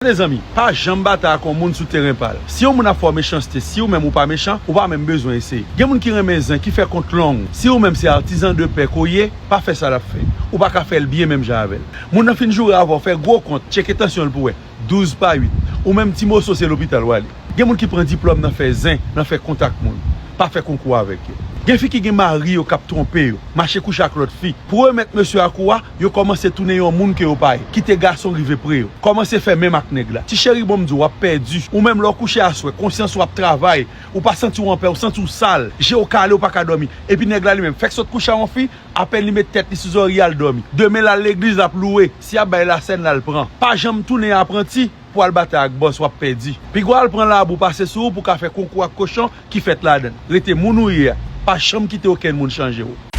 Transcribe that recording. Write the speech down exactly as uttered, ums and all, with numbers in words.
Mezanmi, pa janm batay ak yon moun sou teren pa l. Si yon moun ap fè w mechanste, si ou menm ou pa mechan, ou pa menm bezwen eseye. Gen moun ki renmen zen, ki fè kont long. Si ou menm se artisan de pè ke w ye, pa fè sa l ap fè. Ou pa ka fè l byen menm jan avè l. Moun nan fin joure avè w, fè gwo kont, tcheke tansyon l pou wè. Douz pa uit. Ou menm ti moso se lopital w ale. Gen moun ki pran diplòm nan fè zen, nan fè kont ak moun. Pa fè konkou avèk yo. Gen fi ki gen mari yo k ap twonpe yo, mache kouche ak lòt fi. Pou remèt mesye a kou a, yo kòmanse tounen yon moun ke yo pa ye. Kite gason rive pre yo. Kòmanse fè menm ak nèg la. Ti cheri, bon m di w, w ap pèdi. Ou menm lè w kouche aswè, konsyans ou ap travay. Ou pa santi w anpè, ou santi w sal. Je w kale, ou pa ka dòmi. Epi nèg la li menm, fèk sot kouche a yon fi, apèn li met tèt li sou zòrye, al dòmi. Demen l al legliz, l ap louwe. Si y ap bay lasèn, l al pran. Pa janm tounen apranti pou al batay ak bòs, w ap pèdi. Piga w al pran labou pase sou ou pou ka fè konkou ak kochon ki fèt ladan l. Rete moun ou ye a. Pa janm kite okenn moun chanje w.